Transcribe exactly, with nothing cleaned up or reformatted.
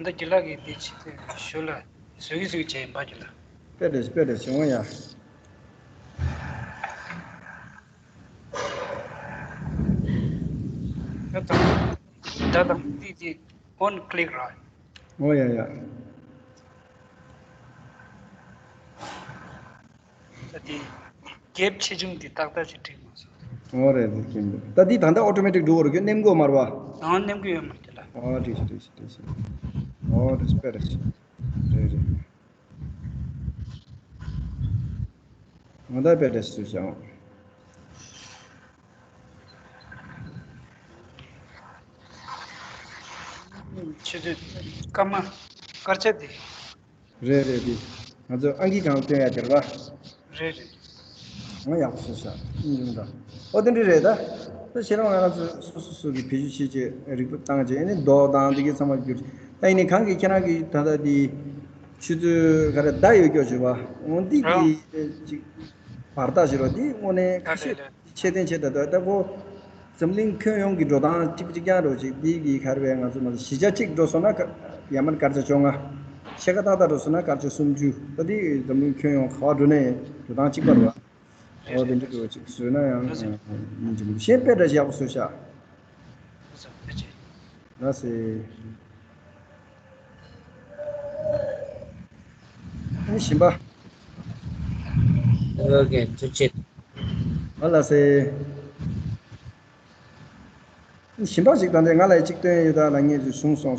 ད་རྒྱུ་ལགས་ཀྱིས་འདི་ཕྱི་དེ་ཞུ་ལ་བཟོ་གི་བཟོ་གི་བྱས་ཡིན་པ་རྒྱུ་ལགས། དཔེ་རེད་དཔེ་རེད་བྱུང་བ་ཡ། ད་དང་ད་དང་འདི་འདི་on click ར། ཨོ་ཡ་ཡ། ད་དེ་གེབ་ཆེ་ཆུང་དེ་ཏག་ཏག་ཅིག་འགྲིག་མ་སོང་། ཨོ་རེད་རེད་ཀྱིན་འདུག་ད་འདི་ད་ལྟ་ཨོ་ཊོ་མེ་ཊིག་འགྲོ་བར་གྱི་མནན་དགོས་མ་རེད་བ། ཨང་མནན་གྱི་ཡོད་མ་རེད་ལ། ཨོ་འགྲིག་ཤི་འགྲིག་ཤི་འགྲིག་ཤི། ཨོ་རེད་དཔེ་རེད། རེད་རེད། ང་ད་དཔེ་རེད་ཟེར་བྱ་འོང་། ཆུ་ཚོད་སྐར་མ་སྐར་ཆ་དེ། རེད་རེད་དེ། ང་ཚོ་ཨང་ཀི་གང་སྟོན་ཡ་དེར་བ། རེད་རེད། ང་ཡག་པོ་བཟོས་ཤག་ཨིན་ཡོང་ད། ཨོ་དེ་འདྲ་རེད་ད། ད་ཤེས་རང་ང་ཚོ་སོ་སོ་སོ་གི་བེད་སྤྱོད་བྱེད་ཆེད་རིག་པ་བཏང་བྱས་ཨ་ནི་རྡོ་དང་དེ་གའི་ཚང་མ་བསྒྱུར། ད་ཡིན་ནའི་གང་གི་ཁྱེད་རང་གི་ད་ལྟ་དེ་ཆུ་ཚོད་ག་རེ་ཟླ་ཡོད་སྐྱོ་བྱེད་བ་འོ་འདི་གི་ཅིག་བར་ཐག་བྱེད་རོགས་འདི་དངོས་གནས་ཁ་ཤས། ཆེ་ལྡན་ཆེ་ད་ད་ལྟ་ཁོ་འཛམ་གླིང་ཁྱོན་ཡོངས་ཀྱི་འགྲོ་སྟངས་གཅིག་པ་གཅིག་རྐྱང་རེད་ཅིག་འདི་གི་ག་རེ་བས་ང་ཚོ་མ་གཞིས་ཆགས་གཅིག་འགྲོ་སོང་ན་ཡར་མར་སྐར་ཆ་བཅོ་ལྔ། ཕྱེད་ཀ་ཏག་ཏག་འགྲོ་སོང་ན་སྐར་ཆ་སུམ་ཅུ། ད་འདི་འཛམ་གླིང་ཁྱོན་ཡོངས་ག་བ་འགྲོ་ནའི་འགྲོ་སྟངས་གཅིག་པ་རེད་བ། ཨོ་དེ་འདྲ་འགྲོ་ཅིག་བཟོས་ན་ཡང་ཡིན་གྱི་མི་འདུག་གཞན་དཔེ་འདྲ་ཞིག་ཡག་པོ་བཟོས་ཤག་ལ་སེ། ཨ་ནི་ཞིམ་པ། ཨོ་ཀེ་ཐུགས་རྗེ་ཆེ། ཨ་ལ་སེ། ཨ་ནི་ཞིམ་པ་ཞིག་ད་ལྟ་ང་ལ་གཅིག་སྟོན་ཡོད་ད་ལ་ངས་ཅིག་བཟུང་སོང་།